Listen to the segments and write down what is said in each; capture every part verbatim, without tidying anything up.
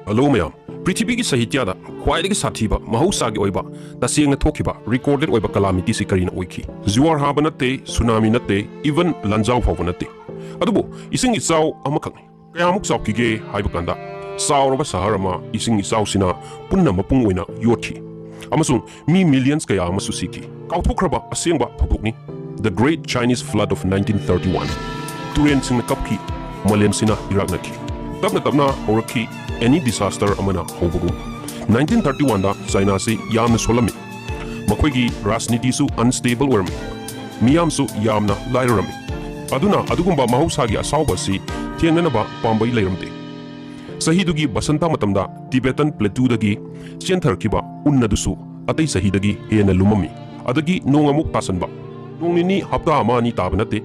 Hello ꯃꯌꯥꯝ, ꯄ꯭ꯔꯤꯊꯤꯕꯤꯒꯤ ꯁꯥꯍꯤꯇ꯭ꯌꯥꯗ ꯈ꯭ꯋꯥꯏꯗꯒꯤ ꯁꯥꯊꯤꯕ ꯃꯍꯧꯁꯥꯒꯤ ꯑꯣꯏꯕ ꯇꯁꯦꯡꯅ ꯊꯣꯛꯈꯤꯕ recorded ꯑꯣꯏꯕ calamityꯁꯤ ꯀꯔꯤꯅ ꯑꯣꯏꯈꯤ? ꯖꯨꯋꯥꯔ ꯍꯥꯕ ꯅꯠꯇꯦ, ꯁꯨꯅꯥꯃꯤ ꯅꯠꯇꯦ, even ꯂꯥꯟꯖꯥꯎ ꯐꯥꯎꯕ ꯅꯠꯇꯦ꯫ ꯑꯗꯨꯕꯨ ꯏꯁꯤꯡ ꯏꯆꯥꯎ ꯑꯃꯈꯛꯅꯤ꯫ ꯀꯌꯥꯃꯨꯛ ꯆꯥꯎꯈꯤꯒꯦ ꯍꯥꯏꯕ ꯀꯥꯟꯗ, ꯆꯥꯎꯔꯕ ꯁꯍꯔ ꯑꯃ ꯏꯁꯤꯡ ꯏꯆꯥꯎꯁꯤꯅ ꯄꯨꯟꯅ ꯃꯄꯨꯡ ꯑꯣꯏꯅ ꯌꯣꯠꯈꯤ ꯑꯃꯁꯨꯡ ꯃꯤ millions ꯀꯌꯥ ꯑꯃꯁꯨ ꯁꯤꯈꯤ꯫ ꯀꯥꯎꯊꯣꯛꯈ꯭ꯔꯕ ꯑꯁꯦꯡꯕ ꯊꯧꯗꯣꯛꯅꯤ꯫ The Great Chinese Flood of nineteen thirty-one꯫ ꯇꯨꯔꯦꯟꯁꯤꯡꯅ ꯀꯞꯈꯤ, ꯃꯥꯂꯦꯝꯁꯤꯅ ꯏꯔꯥꯛꯅꯈꯤ꯫ ꯇꯞꯅ ꯇꯞꯅ ꯍꯧꯔꯛꯈꯤ any disaster ꯑꯃꯅ ꯍꯧꯕꯒꯨꯝ꯫ Nineteen thirty-oneꯗ ꯆꯥꯏꯅꯥꯁꯤ ꯌꯥꯝꯅ ꯁꯣꯜꯂꯝꯃꯤ꯫ ꯃꯈꯣꯏꯒꯤ ꯔꯥꯖꯅꯤꯇꯤꯁꯨ unstable ꯑꯣꯏꯔꯝꯃꯤ꯫ ꯃꯤꯌꯥꯝꯁꯨ ꯌꯥꯝꯅ ꯂꯥꯏꯔꯔꯝꯃꯤ꯫ ꯑꯗꯨꯅ ꯑꯗꯨꯒꯨꯝꯕ ꯃꯍꯧꯁꯥꯒꯤ ꯑꯁꯥꯎꯕ ꯑꯁꯤ ꯊꯦꯡꯅꯅꯕ ꯄꯥꯝꯕꯩ ꯂꯩꯔꯝꯗꯦ꯫ ꯆꯍꯤꯗꯨꯒꯤ ꯕꯁꯟꯇ ꯃꯇꯝꯗ Tibetan Plateauꯗꯒꯤ ꯆꯦꯟꯊꯔꯛꯈꯤꯕ ꯎꯟ ꯑꯗꯨꯁꯨ ꯑꯇꯩ ꯆꯍꯤꯗꯒꯤ ꯍꯦꯟꯅ ꯂꯨꯝꯃꯝꯃꯤ꯫ ꯑꯗꯒꯤ ꯅꯣꯡ ꯑꯃꯨꯛ ꯇꯥꯁꯟꯕ꯫ ꯅꯣꯡ ꯅꯤꯅꯤ, ꯍꯞꯇꯥ ꯑꯃ ꯑꯅꯤ ꯇꯥꯕ ꯅꯠꯇꯦ,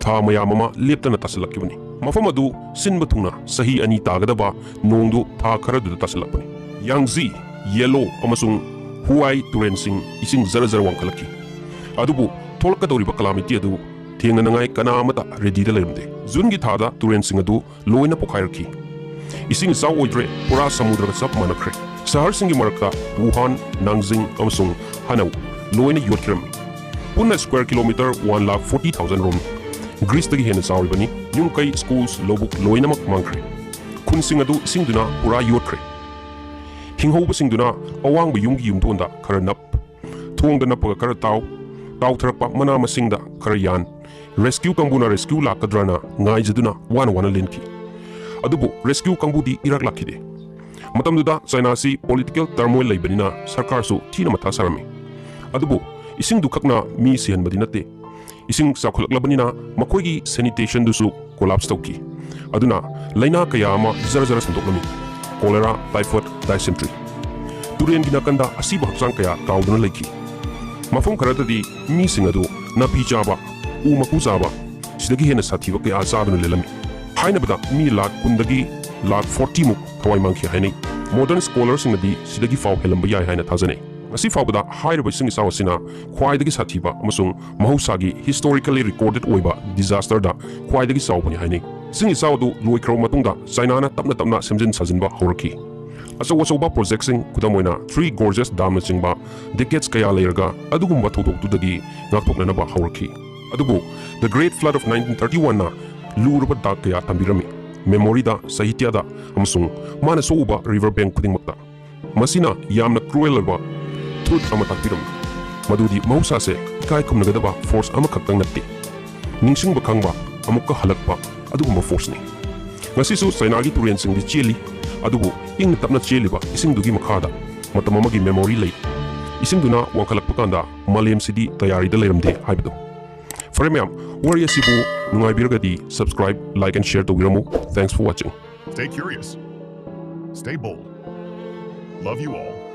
ꯊꯥ ꯃꯌꯥꯝ ꯑꯃ ꯂꯦꯞꯇꯅ ꯇꯥꯁꯜꯂꯛꯈꯤꯕꯅꯤ꯫ ꯃꯐꯝ ꯑꯗꯨ ꯁꯤꯟꯕ ꯊꯨꯡꯅ ꯆꯍꯤ ꯑꯅꯤ ꯇꯥꯒꯗꯕ ꯅꯣꯡꯗꯨ ꯊꯥ ꯈꯔꯗꯨꯗ ꯇꯥꯁꯜꯂꯛꯄꯅꯤ꯫ ꯌꯥꯡꯖꯤ, ꯌꯦꯂꯣ ꯑꯃꯁꯨꯡ ꯍꯨꯋꯥꯏ ꯇꯨꯔꯦꯟꯁꯤꯡ ꯏꯁꯤꯡ ꯖꯔ ꯖꯔ ꯋꯥꯡꯈꯠꯂꯛꯈꯤ꯫ ꯑꯗꯨꯕꯨ ꯊꯣꯛꯂꯛꯀꯗꯧꯔꯤꯕ calamity ꯑꯗꯨ ꯊꯦꯡꯅꯅꯉꯥꯏ ꯀꯅꯥ ꯑꯃꯠꯇ readyꯗ ꯂꯩꯔꯝꯗꯦ꯫ ꯖꯨꯟꯒꯤ ꯊꯥꯗ ꯇꯨꯔꯦꯟꯁꯤꯡ ꯑꯗꯨ ꯂꯣꯏꯅ ꯄꯣꯈꯥꯏꯔꯛꯈꯤ꯫ ꯏꯁꯤꯡ ꯏꯆꯥꯎ ꯑꯣꯏꯗ꯭ꯔꯦ, ꯄꯨꯔꯥ ꯁꯃꯨꯗ꯭ꯔꯒ ꯆꯞ ꯃꯥꯟꯅꯈ꯭ꯔꯦ꯫ ꯁꯍꯔꯁꯤꯡꯒꯤ ꯃꯔꯛꯇ ꯋꯨꯍꯥꯟ, ꯅꯥꯡꯖꯤꯡ ꯑꯃꯁꯨꯡ ꯍꯅꯧ ꯂꯣꯏꯅ ꯌꯣꯠꯈꯤꯔꯝꯃꯤ꯫ ꯄꯨꯟꯅ square kilometre one lakh forty thousand ꯔꯣꯝꯃꯤ꯫ ꯒ꯭ꯔꯤꯁꯇꯒꯤ ꯍꯦꯟꯅ ꯆꯥꯎꯔꯤꯕꯅꯤ꯫ ꯌꯨꯝ ꯀꯩ, schools, ꯂꯧꯕꯨꯛ ꯂꯣꯏꯅꯃꯛ ꯃꯥꯡꯈ꯭ꯔꯦ꯫ ꯈꯨꯟꯁꯤꯡ ꯑꯗꯨ ꯏꯁꯤꯡꯗꯨꯅ ꯄꯨꯔꯥ ꯌꯣꯠꯈ꯭ꯔꯦ꯫ ꯍꯤꯡꯍꯧꯕꯁꯤꯡꯗꯨꯅ ꯑꯋꯥꯡꯕ ꯌꯨꯝꯒꯤ ꯌꯨꯝꯊꯣꯟꯗ ꯈꯔ ꯅꯞ, ꯊꯣꯡꯗ ꯅꯞꯄꯒ ꯈꯔ ꯇꯥꯎ, ꯇꯥꯎꯊꯔꯛꯄ ꯃꯅꯥ ꯃꯁꯤꯡꯗ ꯈꯔ ꯌꯥꯟ, rescue ꯀꯥꯡꯕꯨꯅ rescue ꯂꯥꯛꯀꯗ꯭ꯔꯅ ꯉꯥꯏꯖꯗꯨꯅ ꯋꯥꯅ ꯋꯥꯅ ꯂꯦꯟꯈꯤ꯫ ꯑꯗꯨꯕꯨ rescue ꯀꯥꯡꯕꯨꯗꯤ ꯏꯔꯥꯛ ꯂꯥꯛꯈꯤꯗꯦ꯫ ꯃꯇꯝꯗꯨꯗ ꯆꯥꯏꯅꯥꯁꯤ political turmoil ꯂꯩꯕꯅꯤꯅ ꯁꯔꯀꯥꯔꯁꯨ ꯊꯤꯅ ꯃꯊꯥ ꯁꯥꯔꯝꯃꯤ꯫ ꯑꯗꯨꯕꯨ ꯏꯁꯤꯡꯗꯨ ꯈꯛꯅ ꯃꯤ ꯁꯤꯍꯟꯕꯗꯤ ꯅꯠꯇꯦ꯫ ꯏꯁꯤꯡ ꯆꯥꯎꯈꯠꯂꯛꯂꯕꯅꯤꯅ ꯃꯈꯣꯏꯒꯤ sanitationꯗꯨꯁꯨ collapse ꯇꯧꯈꯤ꯫ ꯑꯗꯨꯅ ꯂꯥꯏꯅꯥ ꯀꯌꯥ ꯑꯃ ꯖꯔ ꯖꯔ ꯁꯟꯗꯣꯛꯂꯝꯃꯤ꯫ Cholera, typhoid, dysentery꯫ ꯇꯨꯔꯦꯟꯒꯤ ꯅꯥꯀꯟꯗ ꯑꯁꯤꯕ ꯍꯛꯆꯥꯡ ꯀꯌꯥ ꯇꯥꯎꯗꯨꯅ ꯂꯩꯈꯤ꯫ ꯃꯐꯝ ꯈꯔꯗꯗꯤ ꯃꯤꯁꯤꯡ ꯑꯗꯨ ꯅꯥꯄꯤ ꯆꯥꯕ, ꯎ ꯃꯀꯨ ꯆꯥꯕ, ꯁꯤꯗꯒꯤ ꯍꯦꯟꯅ ꯁꯥꯊꯤꯕ ꯀꯌꯥ ꯆꯥꯗꯨꯅ ꯂꯦꯜꯂꯝꯃꯤ꯫ ꯍꯥꯏꯅꯕꯗ ꯃꯤ ꯂꯥꯈ ꯀꯨꯟꯗꯒꯤ ꯂꯥꯈ forty ꯃꯨꯛ ꯊꯋꯥꯏ ꯃꯥꯡꯈꯤ ꯍꯥꯏꯅꯩ꯫ Modern scholarꯁꯤꯡꯅꯗꯤ ꯁꯤꯗꯒꯤ ꯐꯥꯎ ꯍꯦꯜꯂꯝꯕ ꯌꯥꯏ ꯍꯥꯏꯅ ꯊꯥꯖꯅꯩ꯫ ꯉꯁꯤ ꯐꯥꯎꯕꯗ ꯍꯥꯏꯔꯤꯕ ꯏꯁꯤꯡ ꯏꯆꯥꯎ ꯑꯁꯤꯅ ꯈ꯭ꯋꯥꯏꯗꯒꯤ ꯁꯥꯊꯤꯕ ꯑꯃꯁꯨꯡ ꯃꯍꯧꯁꯥꯒꯤ historically recorded ꯑꯣꯏꯕ disasterꯗ ꯈ꯭ꯋꯥꯏꯗꯒꯤ ꯆꯥꯎꯕꯅꯤ ꯍꯥꯏꯅꯩ꯫ ꯏꯁꯤꯡ ꯏꯆꯥꯎ ꯑꯗꯨ ꯂꯣꯏꯈ꯭ꯔꯕ ꯃꯇꯨꯡꯗ ꯆꯥꯏꯅꯥꯅ ꯇꯞꯅ ꯇꯞꯅ ꯁꯦꯝꯖꯤꯟ ꯁꯥꯖꯤꯟꯕ ꯍꯧꯔꯛꯈꯤ꯫ ꯑꯆꯧ ꯑꯆꯧꯕ ꯄ꯭ꯔꯣꯖꯦꯛꯁꯤꯡ, ꯈꯨꯗꯝ ꯑꯣꯏꯅ Three Gorges ꯗꯥꯝꯅꯆꯤꯡꯕ, ꯗꯦꯀꯦꯠꯁ ꯀꯌꯥ ꯂꯩꯔꯒ ꯑꯗꯨꯒꯨꯝꯕ ꯊꯧꯗꯣꯛꯇꯨꯗꯒꯤ ꯉꯥꯛꯊꯣꯛꯅꯅꯕ ꯍꯧꯔꯛꯈꯤ꯫ ꯑꯗꯨꯕꯨ The Great Flood of nineteen thirty-one ꯅ ꯂꯨꯔꯕ ꯗꯥꯛ ꯀꯌꯥ ꯊꯝꯕꯤꯔꯝꯃꯤ, ꯃꯦꯃꯣꯔꯤꯗ, ꯁꯥꯍꯤꯇ꯭ꯌꯗ, ꯑꯃꯁꯨꯡ ꯃꯥꯅ ꯁꯣꯛꯎꯕ ꯔꯤꯚꯔ ꯕꯦꯡꯛ ꯈꯨꯗꯤꯡꯃꯛꯇ꯫ ꯃꯁꯤꯅ ꯌꯥꯝꯅ ꯀ꯭ꯔꯨꯑꯦꯜ ꯑꯣꯏꯕ ꯇ꯭ꯔꯨꯊ ꯑꯃ ꯇꯥꯛꯄꯤꯔꯝꯃꯤ, ꯃꯗꯨꯗꯤ ꯃꯍꯧꯁꯥꯁꯦ ꯏꯀꯥꯏ ꯈꯨꯝꯅꯒꯗꯕ ꯐꯣꯔꯁ ꯑꯃꯈꯛꯇꯪ ꯅꯠꯇꯦ, ꯅꯤꯡꯁꯤꯡꯕ ꯈꯪꯕ, ꯑꯃꯨꯛꯀ ꯍꯜꯂꯛꯄ, ꯑꯗꯨꯒꯨꯝꯕ ꯐꯣꯔꯁꯅꯤ꯫ ꯉꯁꯤꯁꯨ ꯆꯥꯏꯅꯥꯒꯤ ꯇꯨꯔꯦꯟꯁꯤꯡꯗꯤ ꯆꯦꯜꯂꯤ, ꯑꯗꯨꯕꯨ ꯏꯪꯅ ꯇꯞꯅ ꯆꯦꯜꯂꯤꯕ ꯏꯁꯤꯡꯗꯨꯒꯤ ꯃꯈꯥꯗ ꯃꯇꯝ ꯑꯃꯒꯤ ꯃꯦꯃꯣꯔꯤ ꯂꯩ꯫ ꯏꯁꯤꯡꯗꯨꯅ ꯋꯥꯡꯈꯠꯂꯛꯄ ꯀꯥꯟꯗ ꯃꯥꯂꯦꯝꯁꯤꯗꯤ ꯇꯌꯥꯔꯤꯗ ꯂꯩꯔꯝꯗꯦ ꯍꯥꯏꯕꯗꯣ꯫ ꯐꯔꯦ ꯃꯌꯥꯝ, ꯋꯥꯔꯤ ꯑꯁꯤꯕꯨ ꯅꯨꯡꯉꯥꯏꯕꯤꯔꯒꯗꯤ subscribe, like and share ꯇꯧꯕꯤꯔꯝꯃꯨ꯫ Thanks for watching. Stay curious. Stay bold. Love you all.